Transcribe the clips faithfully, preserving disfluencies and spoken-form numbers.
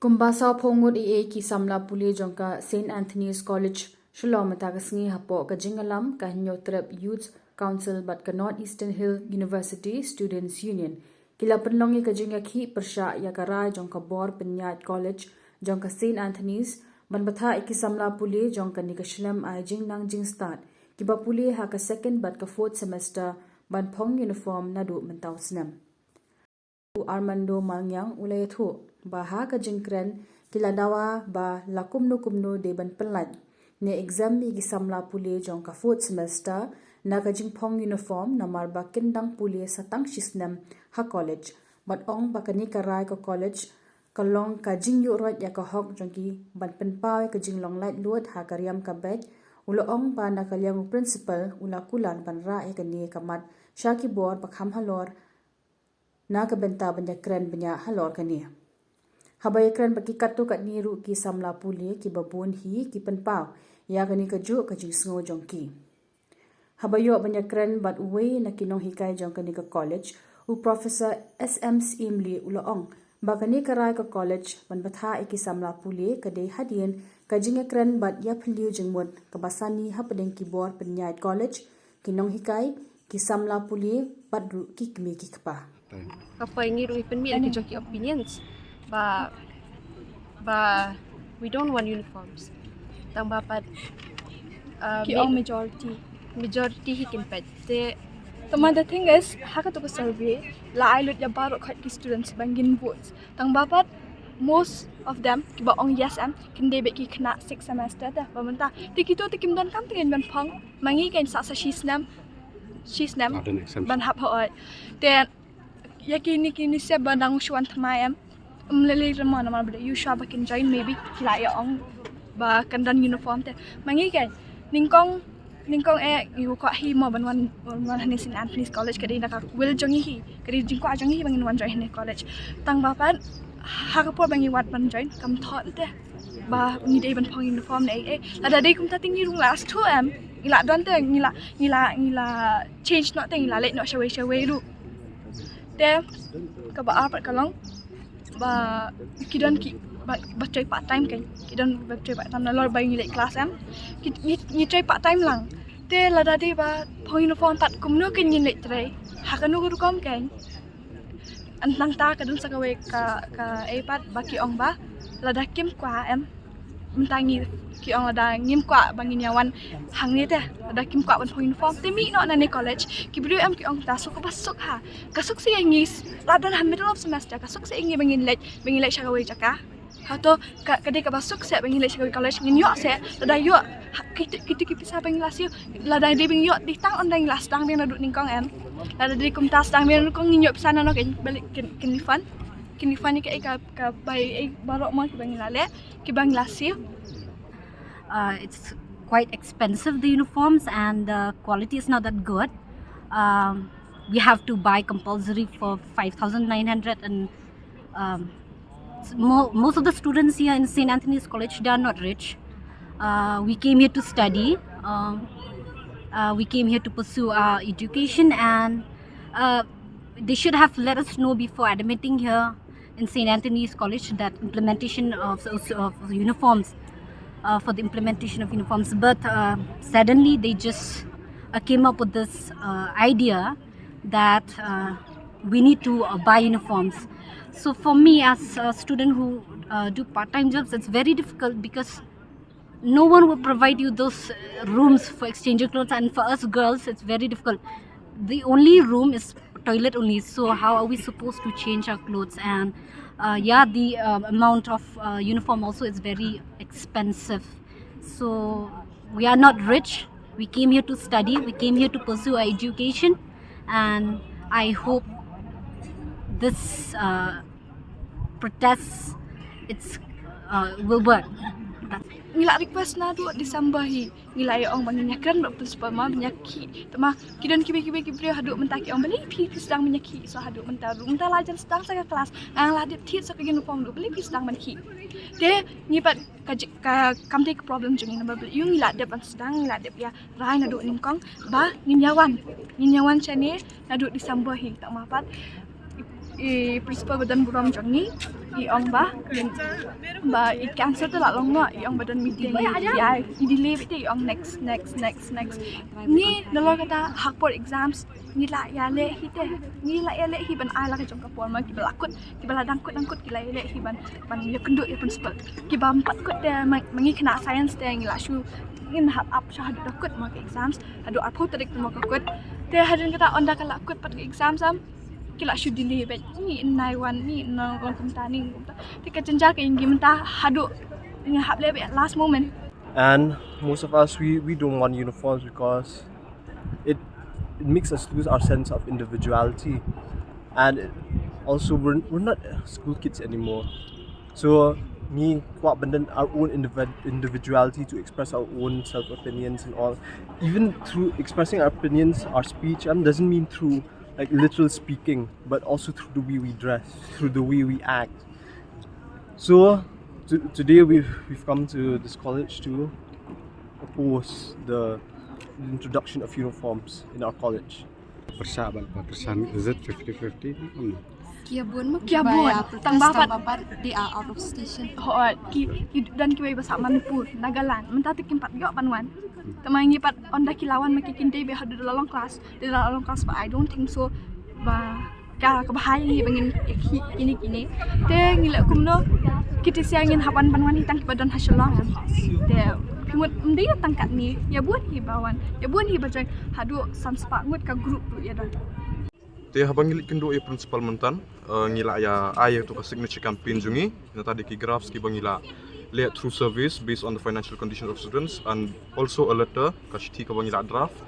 Kumba saw phew ngut i ei ki samla pule jong ka Saint Anthony's College Shillong mynta ka sngi hapoh ka jingïalam ka Hynñiewtrep Youth Council bad ka North Eastern Hill University Students Union ki la pynlong ïa ka jingïakhih pyrshah ïa ka rai jong ka bor pynïaid college jong ka Saint Anthony's ban bthah ïa ki samla pule jong kane ka shlem ai jingnang jingstad kiba pule ha ka second bad ka fourth semester ban phong uniform naduh mynta u snem. U Armando Malngiang u la ïathuh ba ha ka jingkren ki la dawa ba la kumno kumno dei ban pynlait ne exam ïa ki samla pule jong ka fourth semester na ka jingphong uniform namar ba kin dang pule sa tang shi snem ha college. Bad ong ba kane ka rai ka college ka long ka jingïuhroit ïa ka hok jong ki ban pynpaw ïa ka jinglong laitluid ha ka riam ka beit. U la ong ba na ka liang u principal u la kular ban rah ïa kane ka mat sha ki bor ba kham halor na ka bynta ban ïakren bniah halor kane. Haba ïakren bad ki katto katne ruh ki samla pule kiba bun hi ki pynpaw ïa kane kajuh ka jingsngew jong ki. Haba ïoh ban ïakren bad uwei na ki nonghikai jong kane ka college, u Professor S M Syiemlieh u la ong ba kane ka rai ka college ban bthah ïa ki samla pule ka dei hadien ka jingïakren bad ïaphylliew jingmut kaba sani hapdeng ki bor pynïaid college, ki nonghikai, ki samla pule bad ruh ki kmie ki kpa. Ka poi ngi ruh ngi pynmih da ki jong ki opinions ba, ba we don't want uniforms. Tang ba pat, uh, ki ong majority, majority hi kin peit. Te, tang ba the thing is, ha kato ka survey la ai lut ïa baroh khoit ki students ba ngin vote. Tang ba pat most of them kiba ong yes em kin dei beit ki khynnah six semester te ba mynta. Te kito te kim don kam te ngin ban phong. Ma ngi kan sa sa shi snem, shi snem ban hap hoi. Te ïa kine kine se ba dang shu wan thymmai em, ym lei lei ruh mo namar ba dei ïoh shuwa ba kin join, maybe ki la ïa ong ba kan don uniform te. Ma ngi kan nyngkong, nyngkong eh ngi kwah hi mo ban wan, ban wan hangne Saint Anthony's College, ka dei na ka will jong ngi hi, ka dei jingkwah jong ngi hi ba ngin wan join hangne college. Tang ba pat ha ka por ba ngi wad ban join kam thoh te ba ngi dei ban phong uniform ne eh. Lada dei kumta te ngi ruh la sthu em, ngi la don te ngi la, ngi la, ngi la change noh te ngi la leit noh shawei shawei ruh. Te kaba ar pat ka long ba ki don ki ba, ba trei part time kan, ki don ba trei part time nalor ba ngi leit class em, ki, ngi, ngi trei part time lang. Te lada dei ba phong uniform pat kumno kan ngin leit trei, ha kano ka rukom kan. Nangta ka don sa kawei ka, ka ei pat ba ki ong ba lada kim kwah em, mynta ngi, ki ong lada ngim kwah ba ngin ïa wan hangne te, lada kim kwah ban phong uniform te mih noh na ne college. Ki briew em ki ong ta suk ba suk ha, ka suk se ïa ngi, la don ha middle of semester, ka suk se ïa ngi ba ngin leit, ba ngin leit sha kawei jaka. Hato ka, ka dei kaba suk se ba ngin leit sha kawei college, ngin ïoh se, lada ïoh kito, kito ki pisa ba ngin la siew, lada dei ba ngin ïoh dei tang ynda ngi la sdang biang naduh nyngkong em. Lada dei kumta sdang biang naduh nyngkong ngin ïoh pisa nano kan, balei kin, kin refund, kin refund ïa ka, ka, ka bai ei baroh mo kiba ngi la leh, kiba ngi la siew. Uh, it's quite expensive, the uniforms, and the quality is not that good. Um, we have to buy compulsory for five thousand nine hundred, and um, s- mo- most of the students here in Saint Anthony's College, they are not rich. Uh, we came here to study. Um, uh, we came here to pursue our education, and uh, they should have let us know before admitting here in Saint Anthony's College that implementation of, of uniforms, uh, for the implementation of uniforms. But uh, suddenly they just uh, came up with this uh, idea that uh, we need to uh, buy uniforms. So for me, as a student who uh, do part-time jobs, it's very difficult because no one will provide you those uh, rooms for exchanging clothes, and for us girls it's very difficult. The only room is toilet only, so how are we supposed to change our clothes? And uh, yeah, the uh, amount of uh, uniform also is very expensive. So we are not rich. We came here to study, we came here to pursue our education, and I hope this uh, protest, it's uh, will work. Ngi la request naduh December hi, ngi la ïa ong ba ngin ïa kren bad principal ma ban ïa khih. Te ma ki don kiba kiba ki briew haduh mynta ki ong balei phi phi sdang ban ïa khih, so haduh mynta ruh mynta la jan sdang sa ka class, nang la dep thied sa ka uniform ruh balei phi sdang ban khih. Te ngi pat ka ji- ka kam dei ka problem jong ngi namar balei ïoh ngi la dep ban sdang, ngi la dep ïa rai naduh nyngkong ba ngin ïa wan, ngin ïa wan shane naduh December hi. Tang ma pat i principal ba don burom jong ngi I ong ba, ba i cancel te la long noh, i ong ba don meeting, i ai, i delay beit te, i ong next, next, next, next. Ngi nalor kata ha ka por exams ngi la ïaleh hi te, ngi la ïaleh hi ban ai la ka jong ka por, ma kiba la kut, kiba la dang kut dang kut ki la ïaleh hi ban, ban ïakynduh ïa principal. Kiba ym pat kut te, ma, ma ngi khynnah science te ngi la shu, ngin hap ap sha haduh da kut ma ka exams, haduh arphew tarik te mo ka kut. Te hadien kata ynda ka la kut pat ka exams am, ki la shu delay beit, ngi nai wan, ngi nang long kumta, ngi kumta. Te ka jynjar ka ïa ngi mynta haduh ngi hap leh beit at last moment. And most of us, we, we don't want uniforms because it, it makes us lose our sense of individuality. And it, also, we're, we're not school kids anymore. So, ngi kwah ban don our own individ-, individuality to express our own self opinions and all. Even through expressing our opinions, our speech, um, doesn't mean through, like, literal speaking, but also through the way we dress, through the way we act. So, to, today we've, we've come to this college to oppose the introduction of uniforms in our college. Pyrshah bad ba kyrshan, is it fifty fifty? Hmm. Ki ïa bun ma, ki ïa bun. Tang ba pat, they are out of station. Hooid, ki, ki don kiwei ba sah Manipur, Nagaland. Mynta te kim pat ïoh ban wan. Te ma ngi pat ynda ki la wan ma ki kin dei beit haduh da la long class. Te da la long class ba, I don't think so ba ka, kaba high hi ba ngin ïa ki kine kine. Te ngi leh kumno, ki te sha ngin hap ban wan hi tang kiba don ha Shillong. Te ki mut ym dei tang katne, ïa bun hi ba wan, ïa bun hi ba join, haduh san spah ngut ka group ruh ïa don. Te haba ngi leit kynduh ïa principal mynta, eh, ngi la ïa ai ïa tu ka signature campaign jong ngi, nata dei ki graphs kiba ngi la leh through surveys based on the financial condition of students and also a letter, ka shithi kaba ngi la draft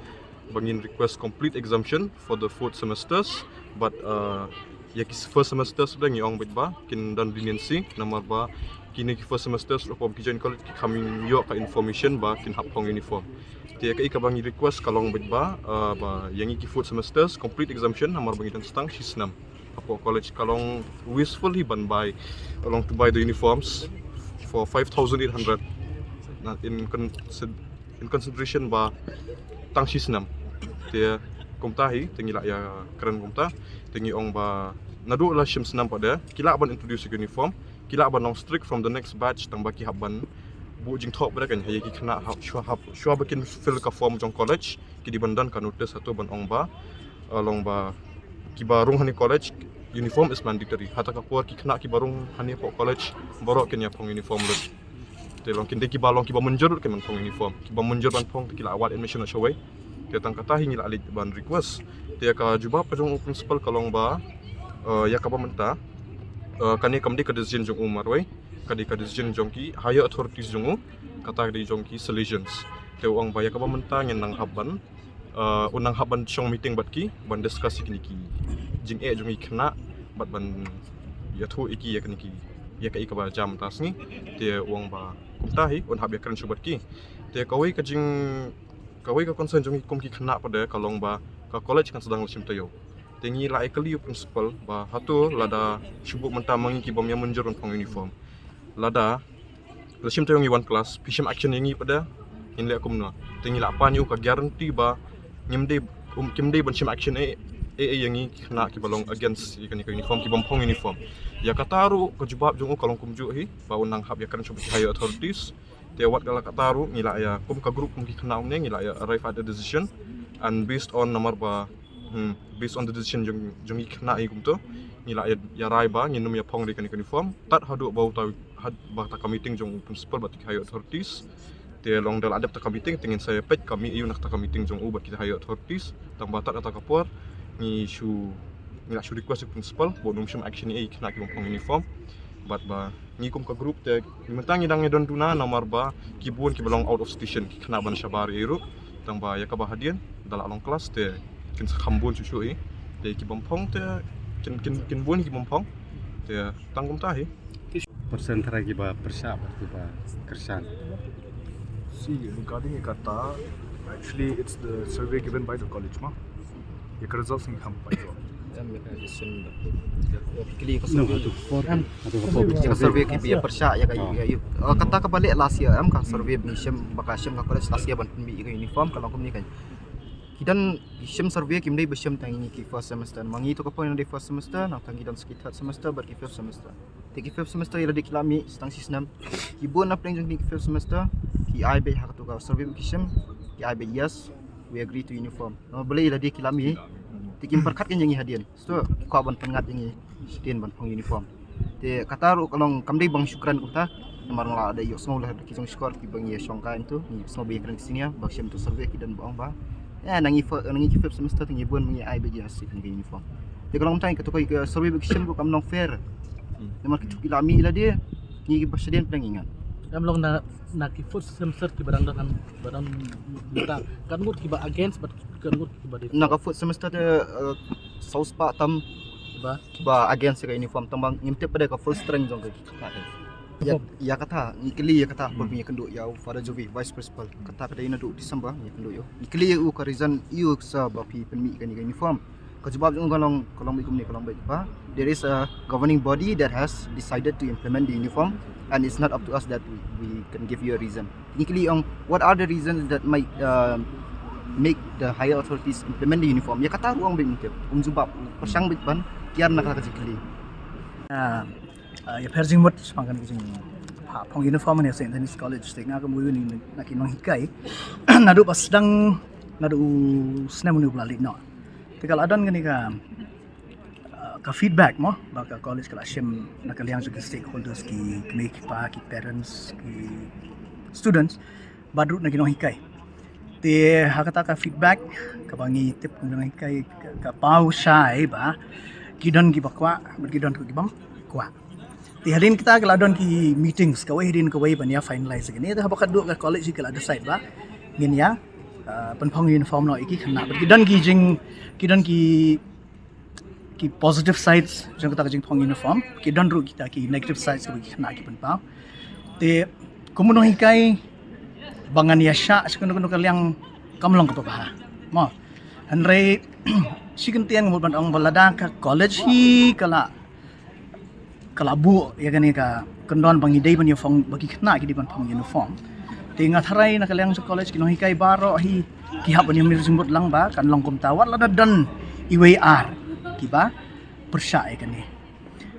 ba ngin request complete exemption for the fourth semesters, but, uh, ïa ki first semesters ruh ngi ong beit ba kin don leniency, namar ba kine ki first semesters ruh kum ki join college ki kham ïoh ka information ba kin hap phong uniform. Te kaei kaba ngi request ka long beit ba, uh, ba ïa ngi ki fourth semesters complete exemption, namar ba ngi don tang shi snem hapoh college. Ka long wasteful hi ban bai, long to buy the uniforms for five thousand eight hundred. Na in con-, in consideration ba tang shi snem. Te kumta hi, te ngi la ïa kren kumta, te ngi ong ba naduh la shim snem pat de, ki lah ban introduce uniform, ki lah ban long strict from the next batch, tang ba ki hap ban buh jingthoh pat de kan, ha ïa ki khynnah hap, shuwa hap, shuwa ba kin fill ka form jong college, ki dei ban don ka notice hato ban ong ba, eh, long ba kiba rung hane college, uniform is mandatory. Hata ka por ki khynnah kiba rung hane hapoh college baroh kin ïa phong uniform lut. Te long kin dei kiba long kiba mynjur lut kin ban phong uniform. Kiba mynjur ban phong te ki la wad admission na shawei. Te tang kata hi ngi la leit ban request. Te ka jubab ka jong u principal ka long ba, eh, ïa kaba mynta, eh, kane kam dei ka decision jong u marwei. Ka dei ka decision jong ki higher authorities jong u. Kata ka dei jong ki Salesians. Te u ong ba ïa kaba mynta ngin nang hap ban, uh, u nang hap ban shong meeting bad ki, ban discuss ïa kine ki jingeh jong ki khynnah, bad ban ïathuh ïa ki ïa kine ki, ïa kaei kaba jia mynta sngi. Te u ong ba kumta hi un hap ïakren shuh bad ki. Te kawei ka jing, kawei ka concern jong ki kum ki khynnah pat de ka long ba ka college kan sdang la shim taïew. Te ngi la ïakylli ïa u principal ba hato lada shu buh mynta ma ngi ki bym ïa mynjur ban phong uniform. Lada la shim taïew ngi wan class, phi shim action ïa ngi pat de, ngin leh kumno? Te ngi la pan ïa u ka guarantee ba ngim dei, um, kim dei ban shim action ei ei ïa ngi khynnah kiba long against ïa kane ka uniform, ki bym phong uniform. Ïa kata ruh ka jubab jong u ka long kumjuh hi ba u nang hap ïakren shuh bad ki higher authorities. Te wat la kata ruh ngi la ïa, kum ka group, kum ki khynnah kumne, ngi la ïa arrive at a decision, and based on namar ba Hmm, based on the decision jong, jong ki khynnah hi kumto, ngi la ïa, ïa rai ba ngin nym ïa phong de kane ka uniform tad haduh ba uta, had, ba kata ka meeting jong u principal bad ki higher authorities. Te long da la dep kata ka meeting te ngin sa ïa peit ka mih aïu na kata ka meeting jong u bad ki higher authorities. Tang ba tad kata ka por ngi shu, ngi la shu request ïa u principal ba un nym shim action ei ei ïa ki khynnah ki bym phong uniform. Bad ba ngi kum ka group te mynta ngi dang ïa don duna namar ba ki bun kiba long out of station, ki khynnah ban shabar ei ruh. Tang ba ïa kaba hadien da la long class te kin sa kham bun shuh shuh ei. Te ki bym phong te kin, kin, kin bun ki bym phong. Te tang kumta hi. Percent trai kiba pyrshah bad kiba kyrshan? See, regarding ïa kata, actually it's the survey given by the college ma. Ïa ka results ngi kham pat ïoh. Em, ïa ka decision da. Ïa ka kli ka survey. Ïa ka survey ki ba ïa pyrshah ïa ka, ïa, ïa, eh, kata kaba leh last year, em, ka survey ba ngi shim, ba ka shim ka college last year ban pynmih ïa ka uniform, ka long kumne kan. Ki don, ki shim survey kim dei ba shim tang ïa ngi ki first semester. Ma ngi to ka point dei first semester, nangta ngi don sa ki third semester bad ki fifth semester. Te ki fifth semester ïa lade ki la mih, stang shi snem. Ki bun na pdeng jong ki fifth semester ki ai beit ha kato ka survey vacation, ki ai beit yes, we agree to uniform. Namar balei ïa lade ki la mih, te kim pyrkhat keiñ ïa ngi hadien. Sdang ki kwah ban pynngat ïa ngi shadien ban phong uniform. Te kata ruh ka long kam dei ba nga shu kren kumta. Namar nga la dei ïohsngew la ki jong shkor kiba ngi shongkai, ngi ïohsngew ba ïa kren ki senior ba shem to survey ki don ba ong ba, eh, na ngi fo-, na ngi ki fifth semester te ngi bun ba ngi ai beit yes ïa ka uniform. Te ka long kumta, kato ka survey vacation ruh kam long fair. Namar kitu ki la mih ïa lade, ngi kiba shadien pdeng ngi ngat. Kam long na, na ki fourth semester kiba dang don, ba dang, ba dang, kan ngut kiba against, but kan ngut kiba dei. Na ka fourth semester te, eh, saw spah tam ba kiba against ka uniform, tang ba ngim tip pat ka full strength jong ka. Ïa, ïa kata ngi kylli ïa kata, ba ngi ïakynduh ïa u Father Jovi, Vice Principal. Kata ka dei naduh December ngi ïakynduh ïa u. Ngi kylli ïa u ka reason ïa u sa ba phi pynmih kane ka uniform. Ka jubab jong u ka long, ka long beit kumne, ka long beit ba, there is a governing body that has decided to implement the uniform, and it's not up to us that we, we can give you a reason. Ngi kylli ong, what are the reasons that might, uh, make the higher authorities implement the uniform? Ïa kata ruh ong beit mynta um jubab, pyrshang beit ban kiar na kata ka jingkylli. Ah, ah, ïapher jingmut shaphang kane ka jing, ha, phong uniform ha Saint Anthony's College. Te nga kum uwei na ki nonghikai, naduh ba sdang, naduh u snem une ba la leit noh, te ka la don kane ka, ah, ka feedback mo, ba ka college ka la shim na ka liang jong ki stakeholders, ki kmie ki kpa, ki parents, ki students, bad ruh na ki nonghikai. Te ha kata ka feedback kaba ngi tip na ki nonghikai, ka, ka paw shai ba ki don kiba kwah bad ki don ruh kibym kwah. Te hadien kita ka la don ki meetings kawei hadien kawei ban ïa finalize kane. Te haba khadduh ka college ka la decide ba ngin ïa, ah, pynphong uniform noh ïa ki khynnah. Bad ki don ki jing, ki don ki, ki positive sides jong kata ka jingphong uniform, ki don ruh kita ki negative sides kaba ki khynnah ki pynpaw. Te kum u nonghikai, ba ngan ïa shah sha kano kano ka liang kam long kaba bha mo. Hynrei shi kyntien nga mut ban ong ba lada ka college hi ka la, ka la buh ïa kane ka kyndon ba ngi dei ban ïa phong, ba ki khynnah ki dei ban phong uniform, te nga tharai na ka liang jong college ki nonghikai baroh hi ki hap ban ïa mir jingmut lang ba kan long kumta, wat lada don iwei i ar kiba pyrshah ïa kane.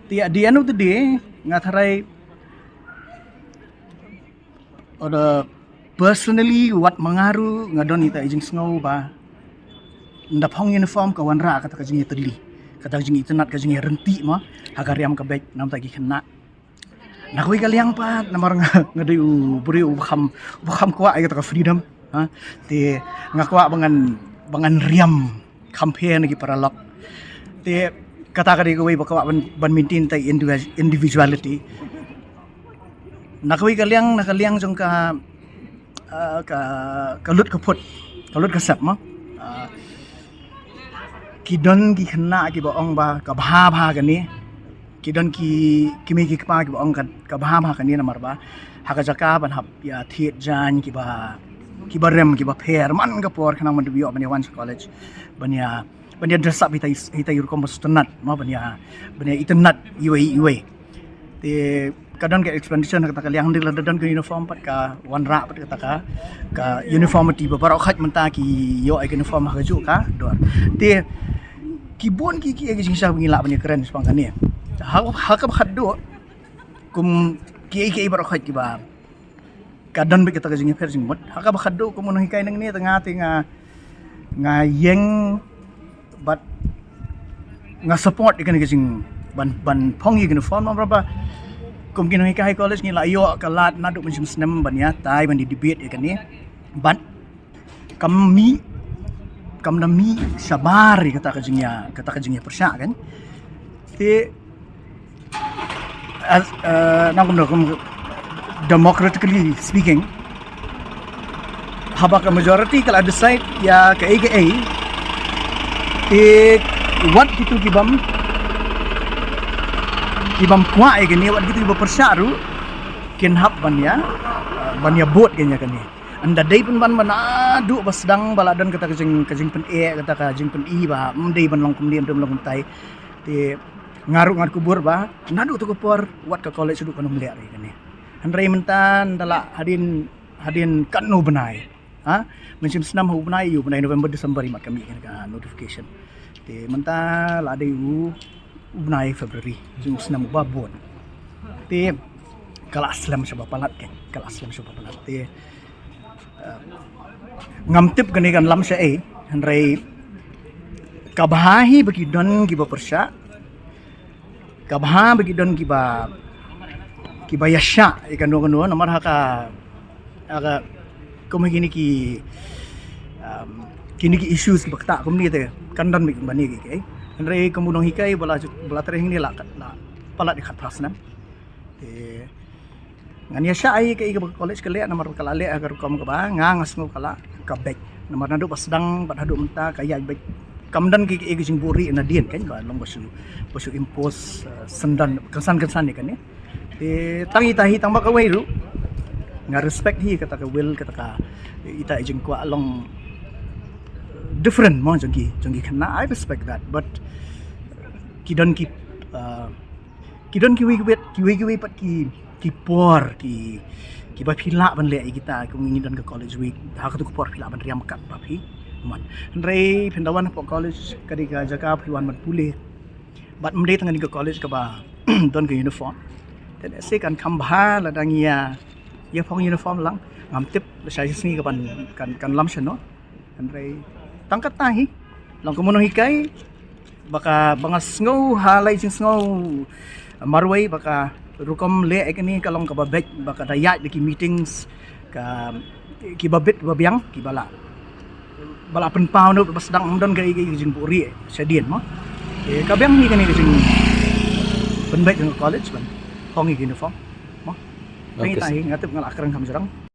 Te at the end of the day nga tharai, or the, personally, wat ma nga ruh nga don ita i jingsngew ba nda phong uniform ka wanrah kata ka jingïatylli, kata ka jingitynnad, ka jingïaryntih mo ha ka riam ka beit namar ki khynnah. Na kawei ka liang pat namar nga, nga dei u briew uba kham, uba kham kwah ïa kata ka freedom, ha. Te nga kwah ba ngan, ba ngan riam kham pher na ki paralok. Te kata ka dei kawei ba kwah ban, ban maintain ta individu-, individuality. Na kawei ka liang, na ka liang jong ka, ah, ka, ka lut ka put, ka lut ka sep mo. Ah, ki don ki khynnah kiba ong ba ka bha bha kane. Ki don ki, ki mei ki kpa kiba ong ka, ka bha bha kane namar ba ha ka jaka ban hap ïa thied jaiñ kiba, kiba rem kiba pher man ka por khnang ban da ïoh ban ïa wan sha college ban ïa, ban ïa dress up ita i, ita i rukom ba sngewtynnat mo, ban ïa, ban ïa itynnat iwei iwei. Te ka don ka explanation ha kata ka liang, hynrei lada don ka uniform pat ka wanrah pat kata ka, ka uniformity ba baroh khoit mynta ki ïoh ïa ka uniform ha kajuh ka dor. Te ki bun ki, ki, ki jingshisha ba ngi lah ban ïa kren shaphang kane. Ha, ha kaba khadduh kum kiei kiei baroh khoit kiba ka don beit kata ka jingïapher jingmut. Ha kaba khadduh kum u nonghikai nangne te nga, te nga, nga ïeng bad nga support ïa kane ka jing ban, ban phong ïa ka uniform namar ba kum ki nonghikai college ngi la ïoh ka lad naduh mynshem snem ban ïatai ban ïa debate ïa kane. Bad kam mih, kam da mih shabar ïa kata ka jingïa, kata ka jingïapyrshah kan. Te as, eh, nang kumno, kum, democratically speaking, haba ka majority ka la decide ïa kaei kaei, te wat kito kibym, kibym kwah ïa kane, wat kito kiba pyrshah ruh kin hap ban ïa, ban ïa vote kan ïa kane. Ynda dei pynban ba naduh ba sdang ba la don kata ka jing, ka jingpyneh, kata ka jingpyni ba ym dei ban long kumne, ym dei ban long kumtai. Te nga ruh ngat kubur ba naduh tu ka por wat ka college ruh kan ym leh ïa kane. Hynrei mynta ynda la hadien, hadien katno bnai, ha? Mynshem snem ha u bnai, u bnai November, December imat ka mih kane ka notification. Te mynta la dei u, u bnai February jong u snem uba bud. Te ka la slem sha ba palat, ka la slem sha ba palat. Te ngam tip kane kan lam sha ei, hynrei ka bha hi ba ki don kiba pyrshah, ka bha ba ki don kiba, kiba ïashah ïa kano kano namar ha ka, ha ka kum kine ki, kine ki issues kiba ktah kumne te kan don beit kumne ki, hynrei kum u nonghikai ba la, ba la trei hangne la, la palat ïa khatphra snem. Te ngan ïashah ïa kaei kaba ka college ka leh namar ka la leh ha ka rukom kaba nga, nga sngew ka la, ka beit namar naduh ba sdang bad haduh mynta ka ïaid beit. Kam don kaei kaei ka jingbuhrieh nadien kan ba long ba shu, ba shu impose syndon kynsan kynsan ïa kane. Te tang ita hi tang ba kawei ruh nga respect hi kata ka will, kata ka, ita i jingkwah long different mo jong ki, jong ki khynnah, I respect that, but ki don ki, ki don kiwei kiwei, kiwei kiwei pat ki, ki por ki, kiba phi lah ban leh ïa kita, kum ngi don ka college week, ha katu ka por phi lah ban riam kat ba phi mon. Hynrei phin da wan hapoh college ka dei ka jaka phi wan ban pule. Bad ym dei tang kane ka college kaba don ka uniform. Te lehse kan kham bha lada ngi ïa, ïa phong uniform lang. Ngam tip lashai sngi ka ban, kan, kan lam shano. Hynrei tang kata hi long kum u nonghikai ba ka, ba nga sngew ha la i jingsngew marwei ba ka rukom leh ïa kane ka long kaba beit, ba ka da ïaid da ki meetings ka, kiba bit ba biang kiba la, ba la pynpaw naduh ba sdang, ym don kaei kaei ka jingbuhrieh shadien mo. Ka biang hi kane ka jingpynbeit jong ka college ban phong ïa ka uniform mo. Tang ita hi, nga tip nga la kren kham jrong.